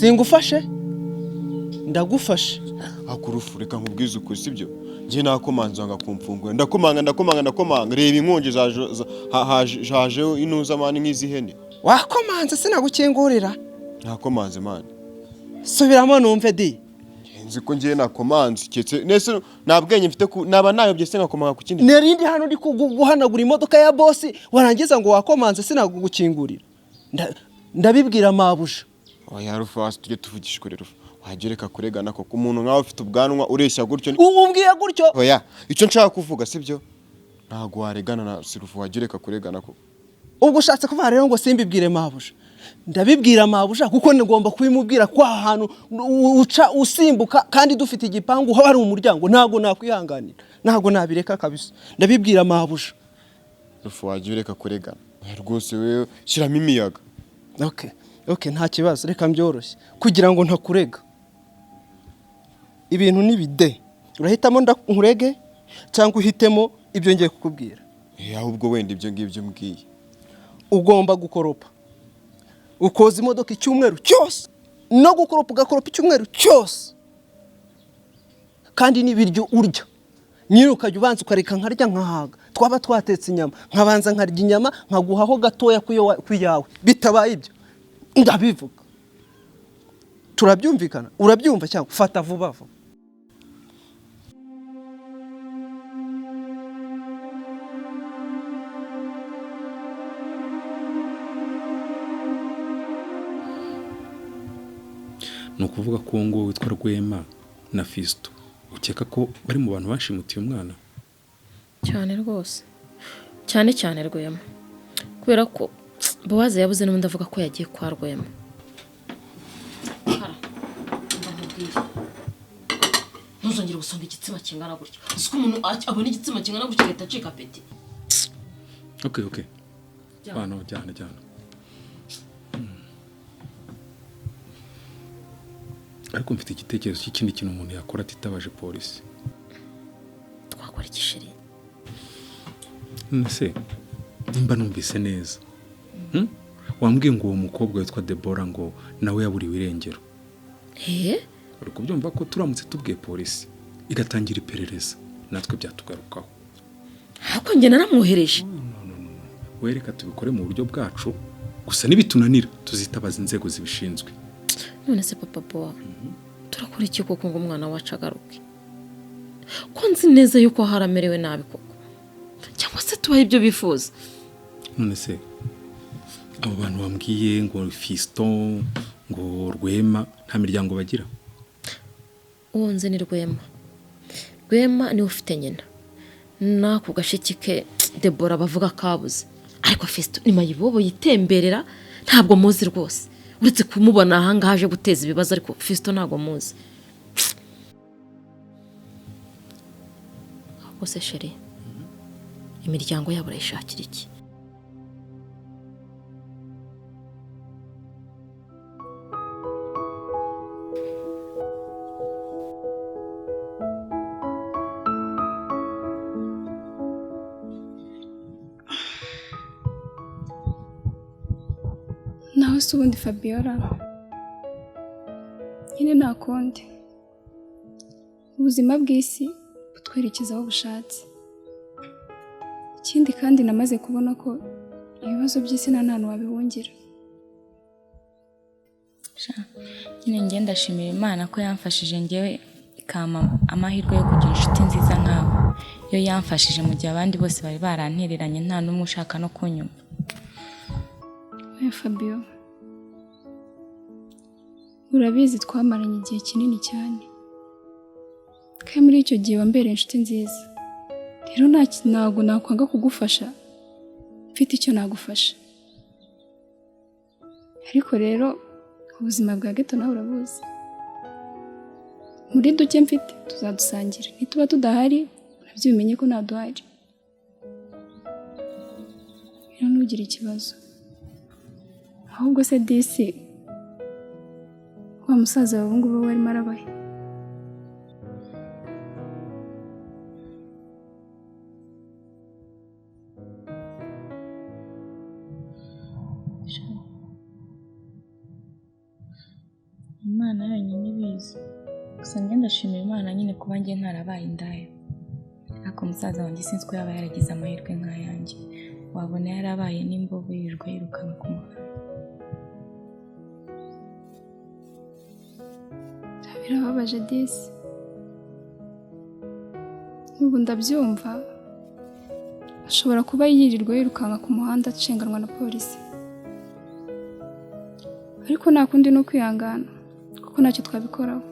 Singufashe, ndagufashe. Akurufu, reka nkubwize ukuri, sibyo? Njye nakomanze wanga kumfungura, ndakomanga ndakomanga ndakomanga, reba inkongi zaje inuza man nk'izihene. Wakomanze sinagukingurira? Nakomanze man. Subiramo numve di. Nzi ko ngiye nakomanze, keretse nese nta bwenge mfite naba nayobye se nkakomanga ku kindi. Narindi hano ndi guhanagura imodoka ya bosi, warangiza ngo wakomanze sinagukingurira. Ndabibwira mabuja. Oya Rufasi, tujye tuvugisha ukuri. Rufu, wagereka kuregana koko, umuntu nkawe ufite ubwanwa ureshya gutyo Umbwiye gutyo? Oya, icyo nshaka kuvuga sibyo, ntabwo waregana na Sirufu, wagereka kuregana koko. Ubwo ushatse kuvuga rero ngo simbibwire mabuja? Ndabibwira mabuja kuko ngomba kubimubwira ko aha hantu uca usimbuka kandi dufite igipangu hari umuryango, ntabwo nakwihanganira, ntabwo nabireka kabisa, ndabibwira mabuja. Rufu, wajya ureka kuregana. Oya rwose, wewe shyiramo imiyaga. Okay, okay, nta kibazo, reka mbyoroshye kugira ngo ntakurega. Ibintu ni bide, urahitamo nkurege cyangwa uhitemo ibyo ngiye kukubwira. Ahubwo wenda ibyo ngibyo mbwiye. Ugomba gukoropa ukoza imodoka icyumweru cyose, no gukoropa ugakoropa icyumweru cyose, kandi n'ibiryo urya nyine ukajya ubanza ukareka nkarya nkahaga, twaba twatetse inyama nkabanza nkarya inyama nkaguhaho gatoya ku yawe. Bitabaye ibyo ndabivuga. Turabyumvikana? Urabyumva cyangwa fata vuba vuba? Ni ukuvuga ko uwo nguwo witwa Rwema na Fisito ukeka ko bari mu bantu bashimutiye umwana? Cyane rwose, cyane cyane Rwema, kubera ko Bowazi yabuze n'ubundi avuga ko yagiye kwa Rwema. Ntuzongere gusonga igitsina kingana gutya. Uzi ko umuntu abona igitsina kingana gutya agahita acika apeti. Okay, okay. Bano jyana jyana. Ariko mfite igitekerezo cy'ikindi kintu umuntu yakora atitabaje polisi. Twakora iki sheri? Nese nimba numvise neza, wambwiye ngo uwo mukobwa witwa Deborah ngo nawe yaburiwe irengero. Uri kubyumva ko turamutse tubwiye polisi igatangira iperereza natwe byatugarukaho. Ariko njye naramwohereje. Wereka tubikore mu buryo bwacu, gusa nibitunanira tuzitabaza inzego zibishinzwe. None se papa Bowa, turakora iki koko ngo umwana wacu agaruke? Ko nzi neza yuko haramerewe nabi koko, cyangwa se tubahe ibyo bifuza. None se abo bantu bambwiye ngo Fiston ngo Rwema nta miryango bagira? Uwo nzi ni Rwema. Rwema niwe ufite nyina n'ako gashiki ke Debora bavuga kabuze, ariko Fiston ni mayibobo yitemberera, ntabwo muzi rwose, uretse kumubona aha ngaha aje guteza ibibazo, ariko Fiston ntabwo muzi. Ahubwo se sheri, imiryango yabo urayishakira iki? Naho se ubundi Fabiola nyine nta kundi, ubuzima bw'isi butwerekeza aho bushatse. Ikindi kandi namaze kubona ko ibibazo by'isi nta hantu wabihungira. Nyine njye ndashimira Imana ko yamfashije njyewe ikampa amahirwe yo kugira inshuti nziza nkawe. Yo yamfashije mu gihe abandi bose bari barantereranye nta n'umwe ushaka no kunyumva. Oya Fabio, urabizi twamaranye igihe kinini cyane, kandi muri icyo gihe wambereye inshuti nziza. Rero ntabwo nakwanga kugufasha, mfite icyo nagufasha. Ariko rero ubuzima bwa ghetto nawe urabuzi, muri duke mfite tuzadusangira, nituba tudahari nabyo bimenye ko ntaduhari. Rero ntugire ikibazo. Ahubwo se disi wa musaza wawe ngubu warimo arabahe? Gusa njye ndashimira Imana nyine kuba njye ntarabaye indaya. Ariko musaza wanjye sinzi ko yaba yaragize amahirwe nk'ayanjye. Wabona yarabaye n'imbobo yirirwa yirukanka ku muhanda. Birababaje disi. Ubu ndabyumva, ashobora kuba yirirwa yirukanka ku muhanda acenganwa na polisi. Ariko nta kundi ni ukwihangana kuko ntacyo twabikoraho.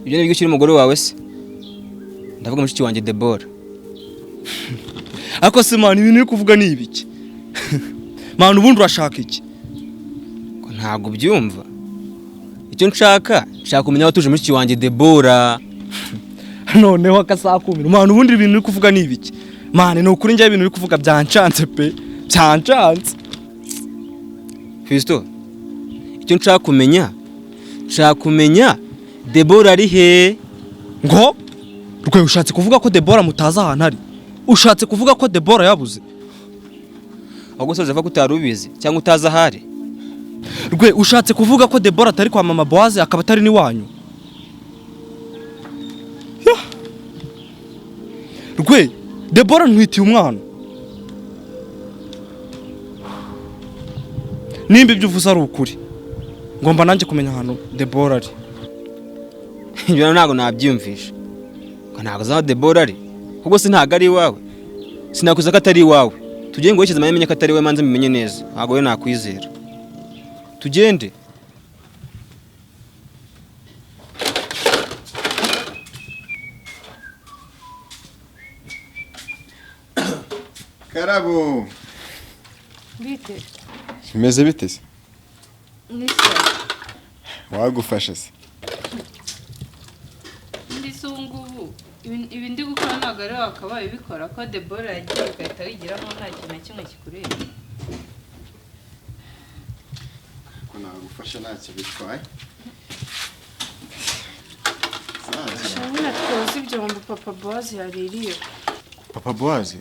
Ibyo ni byo umugore wawe se? Ndavuga mushiki wanjye Debora. Ariko se man, ibintu uri kuvuga ni ibiki? Man, ubundi urashaka iki? Ko ntago byumva. Icyo nshaka, nshaka kumenya aho tuje mushiki wanjye Debora. Noneho akasakumira. Man, ubundi ibintu uri kuvuga ni ibiki? Man, ni ukuri njye ibintu uri kuvuga byancanze pe. Byancanze. Fisto, icyo nshaka kumenya, Debora ari he? Ngo rwe ushatse kuvuga ko Debora mutazi ahantu ari? Ushatse kuvuga ko Debora yabuze? Ahubwo soje avuga ko utari ubizi cyangwa utazi ahari. Rwe ushatse kuvuga ko Debora atari kwa mama Boaze akaba atari niwanyu? Rwe Debora ntwitiye umwana. Nimba ibyo uvuze ari ukuri, ngomba nanjye kumenya ahantu Debora ari. Ibyo ntago nabyiyumvisha. Ko ntago za Debora ari. Kuko se ntago ari iwawe. Sinakuza ko atari iwawe. Tugende ngo wishyize amenye ko atari iwawe, manze mbimenye neza. Ntago we nakwizera. Tugende. Karabo. Bite? Bimeze bite se? Nisa. Wagufasha se? Ndisungubu ibi ndi gukora ntago ari wakabaye bikora ko Debora yagiye ugahita wigiramo nta kintu na kimwe kikureba. Ko nagufasha ntacyo bitwaye. Shamina twoze ibyombo Papa Boaz yaririye. Papa Boaz?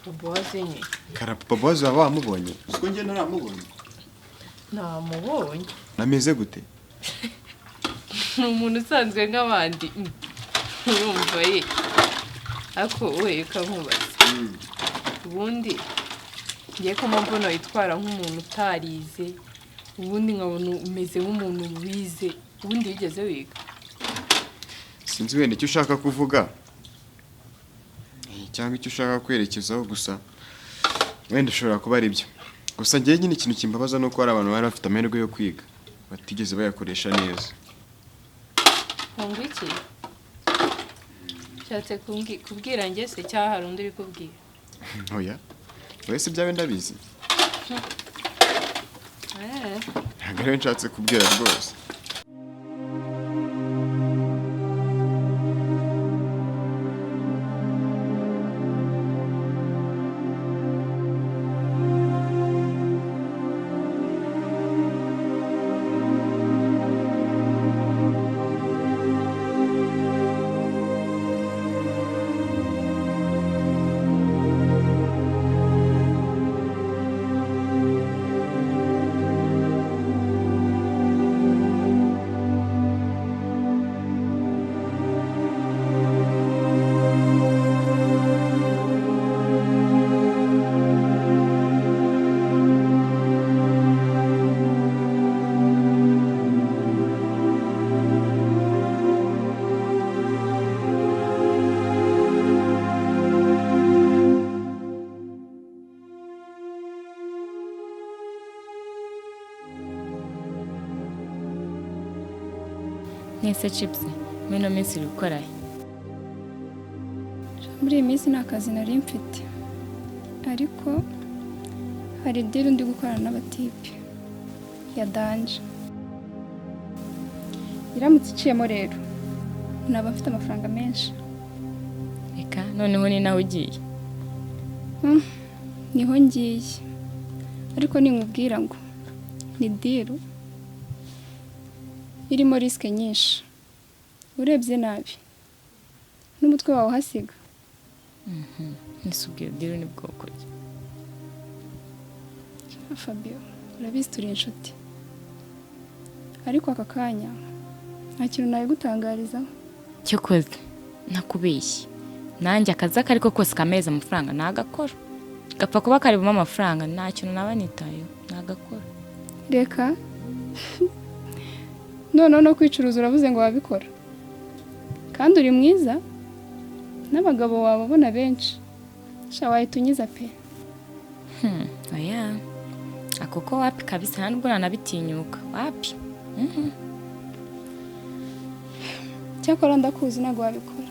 Papa Boaz nye. Kara Papa Boaz waba wamubonye? Siko njye naramubonye. Namubonye. Nameze gute? Ni umuntu usanzwe nk'abandi. Urumva ye. Ako we ukankubaza. Ubundi ngiye ko mbona yitwara nk'umuntu utarize, ubundi nkabona umeze nk'umuntu wize, ubundi wigeze wiga. Sinzi wenda icyo ushaka kuvuga cyangwa icyo ushaka kwerekezaho, gusa wenda ushobora kuba ari byo. Gusa ngiye nyine ikintu kimbabaza nuko hari abantu bari bafite amahirwe yo kwiga batigeze bayakoresha neza. Ngo iki? Ushatse kubwira njye se cyangwa hari undi uri kubwira? Oya. Wese ibyawe ndabizi. Ntabwo ariwe nshatse kubwira rwose. Nese Chips, muri ino minsi uri gukora he? Muri iyi minsi nta kazi nari mfite, ariko hari deal ndi gukorana n'abatipe ya danger. Iramutse iciyemo rero naba mfite amafaranga menshi. Reka noneho ni nawe ugiye. Niho ngiye, ariko ninkubwira ngo ni deal irimo risque nyinshi, urebye nabi n'umutwe wawe uhasiga. Nese ubwo iyo deal ni bwoko ki? Fabio, urabizi turi inshuti, ariko aka kanya nta kintu nabigutangarizaho. Cyokoze ntakubeshye, nanjye akazi ako ariko kose kameza amafaranga nagakora, gapfa kuba karibamo amafaranga nta kintu naba nitayeho nagakora. Reka noneho no kwicuruza uravuze ngo wabikora, kandi uri mwiza n'abagabo wababona benshi, sha wahita unyiza pe. Oya ako ko wapi kabisa, nta nubwo nanabitinyuka wapi. Cyakora ndakuzi ntabwo wabikora,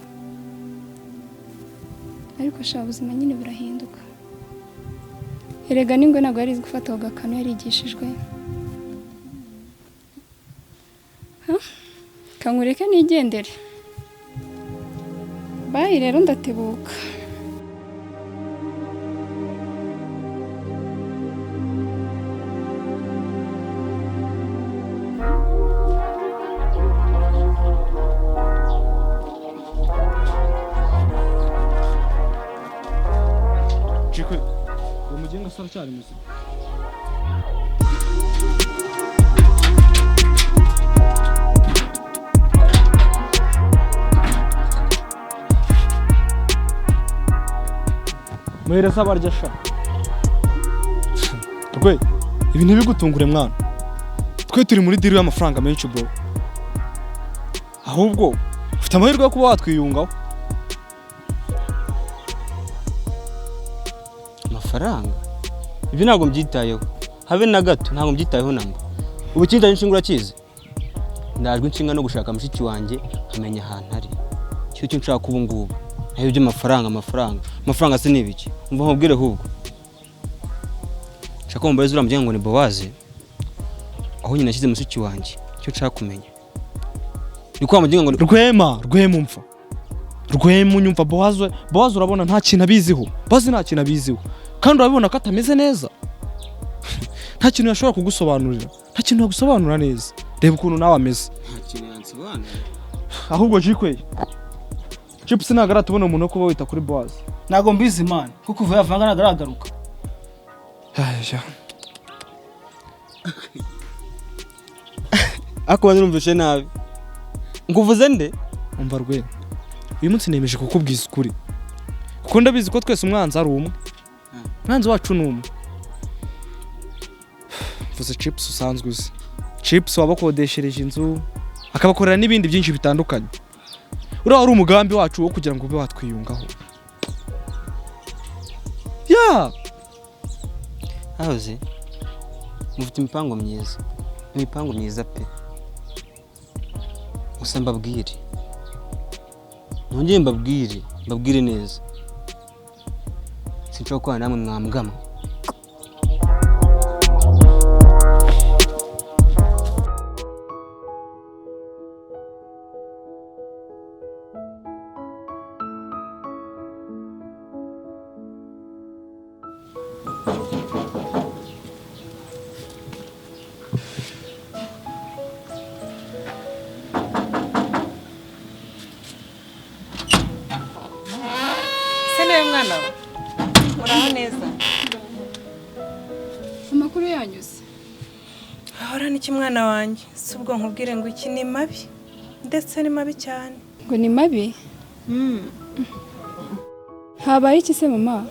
ariko sha ubuzima nyine burahinduka. Erega n'ingwe ntabwo yari izi gufata ako gakano yarigishijwe. Kankureke nigendere. Bayi rero ndatebuka. Chikwe, uwo mugenga se aracyari muzima? Muhereza abarya sha. Rwe, ibi ntibigutungure mwana. Twe turi muri deal y'amafaranga menshi bro. Ahubwo ufite amahirwe yo kuba watwiyungaho. Amafaranga? Ibyo ntabwo mbyitayeho. Habe na gato ntabwo mbyitayeho namba. Ubu kinjanye inshinga urakizi? Ndajwe inshinga no gushaka mushiki wanjye nkamenya ahantu ari. Cyo cyo nshaka ubu ngubu. Nayo by'amafaranga amafaranga. Amafaranga se nibiki? Umva nkubwire ahubwo. Nshaka kumbaza uriya muryango ngo ni Bowaze. Aho nyina nashyize mushiki wanjye. Cyo nshaka kumenya. Ni kwa muryango ngo Rwema, Rwema umva. Rwema unyumva Bowaze, Bowaze urabona nta kintu abiziho. Bowaze nta kintu abiziho. Kandi urabibona ko atameze neza. Nta kintu yashobora kugusobanurira. Nta kintu yagusobanura neza. Reba ukuntu nawe ameze. Nta kintu yansobanurira. Ahubwo Jikwe. Chips ntabwo aratubona umuntu wo kuba wita kuri Bowaze. Ntabwo mbizi man, kuko uvuye avanga ntabwo aragaruka. Ariko numvise nabi. Nguvuze nde? Umva Rwema. Uyu munsi nemeje kukubwiza ukuri. Kuko ndabizi ko twese umwanzi ari umwe. Umwanzi wacu ni umwe. Mvuze Chips usanzwe uzi. Chips wabakodeshereje inzu, akabakorera n'ibindi byinshi bitandukanye. Uriya wari umugambi wacu wo kugira ngo ube watwiyungaho. Ya! Ahoze mufite imipango myiza. Imipango myiza pe. Gusa mbabwire. Nongeye mbabwire, mbabwire neza. Sinshobora kubana namwe mwambwama. Mwana we muraho neza? Amakuru yanyuze. Ahora niki mwana wanjye, si ubwo nkubwire ngo iki ni mabi, ndetse ni mabi cyane. Ngo ni mabi? Habaye iki se mama?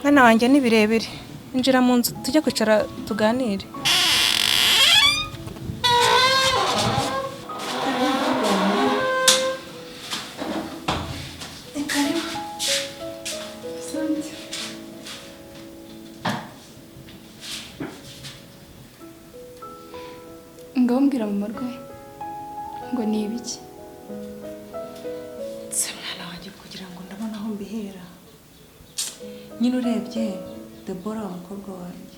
Mwana wanjye ni birebire. Injira mu nzu tujye kwicara tuganire. Ngaho mbwira mama rwe. Ngo ni ibiki? Se mwana wanjye, kugira ngo ndabona aho mbihera. Nyine urebye Debora, wa mukobwa wanjye,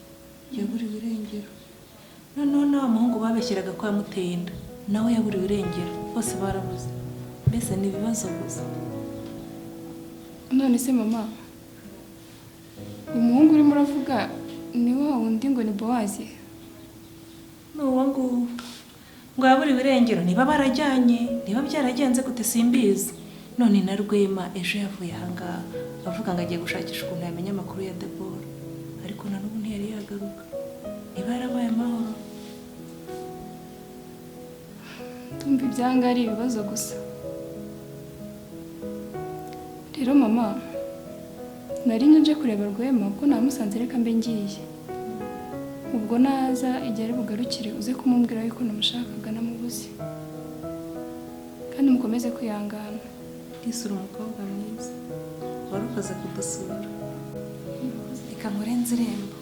yaburiwe irengero. Noneho na wa muhungu babeshyeraga ko yamuteye inda nawe yaburiwe irengero. Bose barabuze, mbese ni ibibazo gusa. None se mama, umuhungu urimo uravuga ni wa wundi ngo ni Bowazi? Ni uwo nguwo ngo yaburiwe irengero. Niba barajyanye, niba byaragenze gute, simbizi. None na Rwema ejo yavuye ahangaha avuga ngo agiye gushakisha ukuntu yamenya amakuru ya Debora, ariko na n'ubu ntiyari yagaruka. Niba yarabaye amahoro. Ndumva ibyanga ari ibibazo gusa. Rero mama, nari nje kureba Rwema kuko namusanze, reka mbe ngiye. Ubwo naza igihe ari bugarukire uze kumubwira yuko namushakaga namubuze, kandi mukomeze kwihangana. Isura umukobwa mwiza wari ukoze kudusura. Reka nkurenze irembo.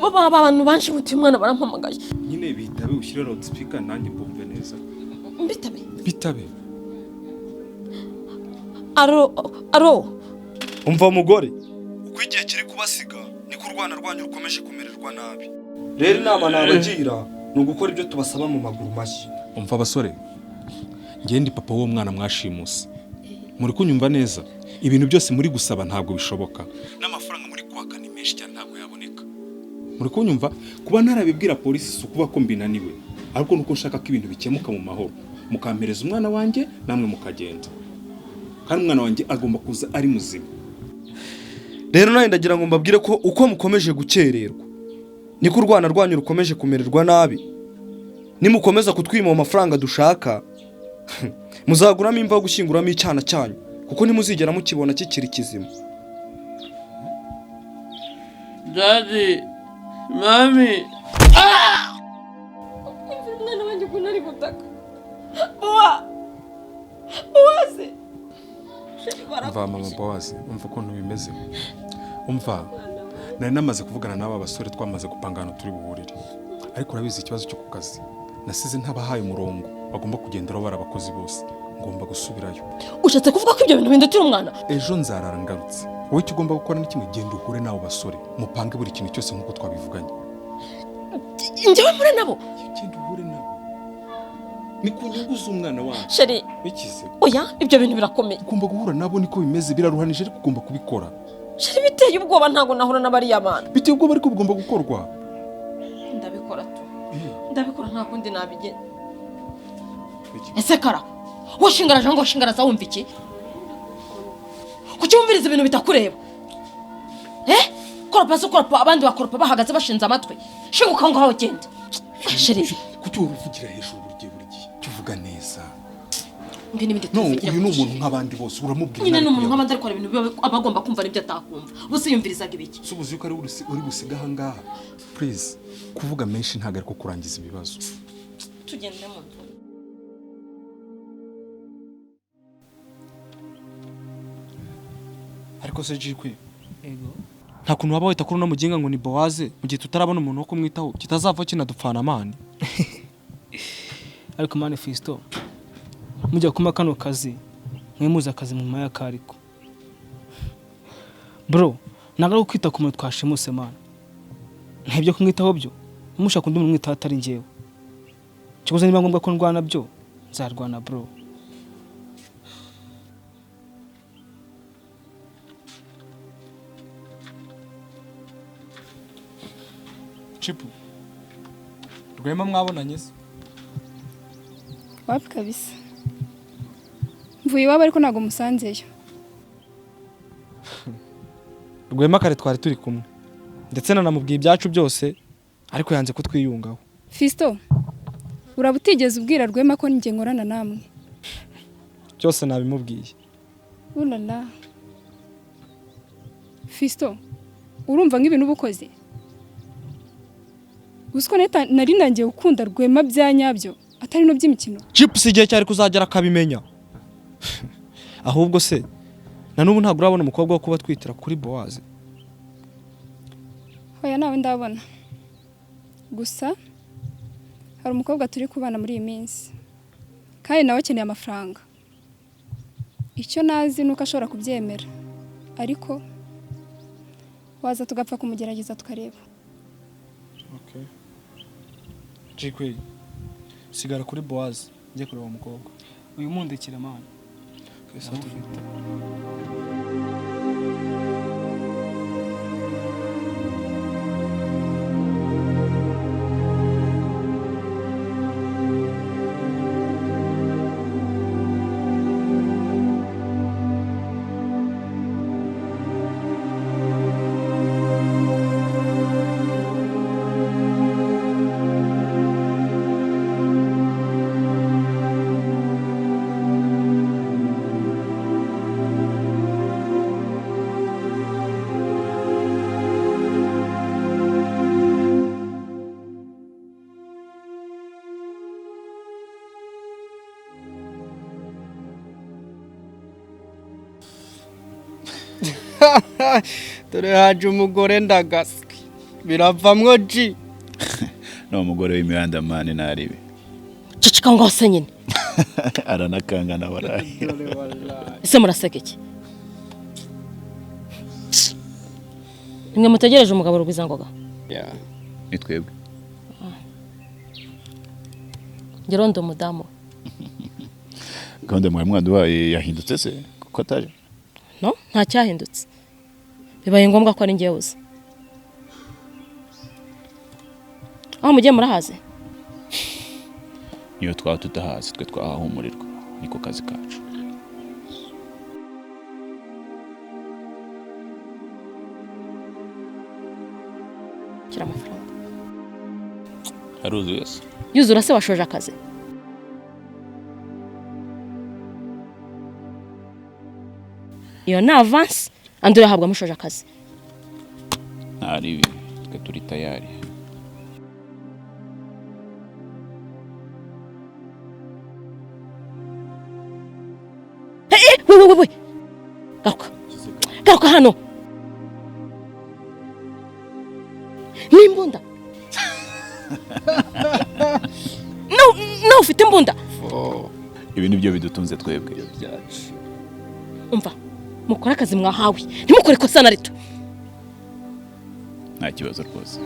Baba, abantu banshimutiye umwana barampamagaye. Nyine bitabe, ushyire loudspeaker nanjye mbumve neza. Mbitabe? Bitabe. Aro, aro. Umva mugore, uko igihe kiri kubasiga niko urwana rwanyu rukomeje kumererwa nabi. Rero inama nabagira ni ugukora ibyo tubasaba mu maguru mashya. Umva abasore, njye ndi papa w'uwo mwana mwashimuse. Muri kunyumva neza, ibintu byose muri gusaba ntabwo bishoboka. N'amafaranga muri kwaka ni menshi cyane, ntabwo yaboneka. Muri kunyumva, kuba ntarabibwira polisi si ukuba ko mbinaniwe, ariko nuko nshaka ko ibintu bikemuka mu mahoro. Mukampereza umwana wanjye namwe mukagenda. Kandi umwana wanjye agomba kuza ari muzima. Rero nawe ndagira ngo mbabwire ko uko mukomeje gukererwa niko urwana rwanyu rukomeje kumererwa nabi. Nimukomeza kutwima amafaranga dushaka, muzaguramo imva yo gushyinguramo icyana cyanyu, kuko ntimuzigera mukibona kikiri kizima. Daddy, mami. Umwana wanjye ukuntu ari gutaka. Bowa! Bowazi! Umva mama Bowazi, umva ukuntu bimeze. Umva, nari namaze kuvugana n'aba basore, twamaze gupanga ahantu turi buhurire. Ariko urabizi ikibazo cyo ku kazi. Nasize ntabahaye umurongo bagomba kugenderaho bari abakozi bose. Ngomba gusubirayo. Ushatse kuvuga ko ibyo bintu bindutira umwana? Ejo nzarara ngarutse. Wowe icyo ugomba gukora ni kimwe, genda uhure n'abo basore, mupange buri kintu cyose nk'uko twabivuganye. Njyewe mpure nabo? Genda uhure nabo. Ni ku nyungu z'umwana wacu. Sheri, bikize. Oya, ibyo bintu birakomeye. Ugomba guhura nabo, niko bimeze, biraruhanije ariko ugomba kubikora. Sheri, biteye ubwoba, ntago nahura n'abariya bantu. Biteye ubwoba ariko bugomba gukorwa. Ndabikora tu. Ndabikora, nta kundi nabigenza. Ese kara, washingaraje ngo washingaraza wumva iki? Kuki wumviriza ibintu bitakureba? Koropa se koropa, abandi bakoropa bahagaze bashinze amatwi. Shinguka ngaho genda. Sheri, kuki uvugira hejuru buri gihe buri gihe? Tuvuga neza. No, uyu ni umuntu nk'abandi bose, uramubwira. Nyine ni umuntu nk'abandi, ariko ibintu biba abagomba kumva n'ibyo atakumva. Bose yumvirizaga ibiki? Si ubuzi yuko ari uri busiga aha ngaha. Please, kuvuga menshi ntago ariko kurangiza ibibazo. Tugende mu nzu. Ariko se Jikwe, nta kuntu waba wita kuri uno muginga ngo ni Bowaze mu gihe tutarabona umuntu wo kumwitaho kitazava kinadupfana amani. Ariko mani Fisto, mujya kuma kano kazi mwe muzi akazi mu maya kariko. Bro, ntabwo ari kwita ku muntu twashimuse man. Ntibyo kumwitaho byo mushaka undi muntu mwitaho atari njyewe. Kikoze niba ngombwa ko ndwana byo nzarwana bro. Chipu, Rwema mwabonanye se? Wapi kabisa. Mvuye iwabo ariko ntabwo musanzeyo. Rwema kare twari turi kumwe ndetse nanamubwiye ibyacu byose ariko yanze kutwiyungaho. Fisto, uraba utigeze ubwira Rwema ko njye nkorana namwe? Byose nabimubwiye. Ulala. Fisto, urumva nk'ibintu ubukoze? Uziko nari nangiye gukunda Rwema bya nyabyo atari no by'imikino. Chips igihe cyari kuzagera akabimenya. Ahubwo se na n'ubu ntabwo urabona umukobwa wo kuba twitira kuri Bowaze? Hoya nawe ndabona. Gusa hari umukobwa turi kubana muri iyi minsi kandi nawe akeneye amafaranga. Icyo nazi nuko ashobora kubyemera, ariko waza tugapfa kumugerageza tukareba. Okay. Jikwe, sigara kuri Bowaze njye kureba umukobwa. Uyu mundekera man. Dore haje umugore ndagaswe biravamwo ji. No umugore w'imihanda mani naribe. Ceceka ngo se nyine. Aranakangana waraye. Ese muraseka iki? Nimwe mutegereje umugabo Rugwizangoga? Yeah. Ni twebwe. Ngerondo mudamu. Gahunda mwari mwaduhaye yahindutse se kuko ataje? No, nta cyahindutse. Bibaye ngombwa ko ari njyewe uza. Aho mugiye murahaze? Niyo twaba tutahazi twe twahahumurirwa niko kazi kacu. Kira amafaranga. Haruzuye se? Yuzura se washoje akazi? Iyo ni avance andi urahabwa mushoje akazi. Ntari twe turi tayari. Hey, we we we. Garuka. Garuka hano. Ni imbunda. No, no ufite imbunda. Ibi nibyo bidutunze twebwe byacu. Umva, mukora akazi mwahawe ntimukore ikosa na rito. Nta kibazo rwose.